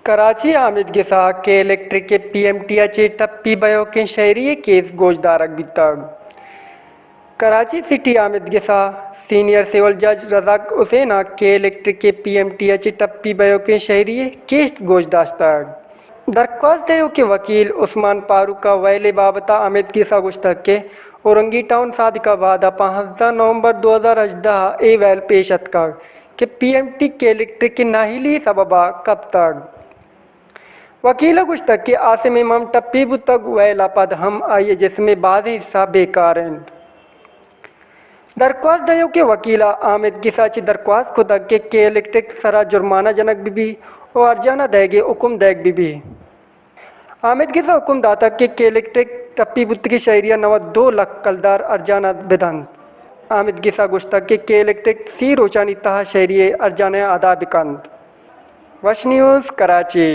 کراچی، آمید گسا کے الیکٹرک ءِ پی ایم ٹی ءَ چہ ٹپی بئیوکیں شہری ءِ کیس گوشدارگ بیتگ۔ کراچی سٹی، آمید گسا سینئر سول جج رزاق حسین ءَ کے الیکٹرک ءِ پی ایم ٹی ءَ چہ ٹپی بئیوکیں شہری ءِ کیس گوشداشتگ۔ درخواست دئیوک ءِ وکیل عثمان فاروق ءَ ویل ءِ بابت ءَ آمید گسا گوشتگ کہ اورنگی ٹاؤن صادق آباد ءَ پانزدہ نومبر دو ہزار ہژدہ ءَ اے ویل پیش اتکگ کہ پی ایم ٹی کے الیکٹرک ءِ نااہلی ءِ سبب ءَ کپتگ۔ وکیل ءَ گوشتگ کہ عاصم امام ٹپی بوتگ، ویل ءَ پد ہم آئی ءِ جسم ءِ بازیں حصہ بے کار انت۔ درخواست دئیوک ءِ وکیل ءَ آمید گسا چہ درخواست کتگ کہ کے الیکٹرک ءِ سرا جرمانہ جنگ بہ بی و ارجانہ دئیگ ءِ حکم دئیگ بہ بی۔ آمید گسا حکم داتگ کہ کے الیکٹرک ءِ ٹپی بوتگیں شہری ءَ نود دو لکھ کلدار ارجانہ بدنت۔ آمید گسا گوشتگ کہ کے الیکٹرک سی روچانی تہا شہری ءِ ارجانہ ءَ ادا بکنت۔ وش نیوز کراچی۔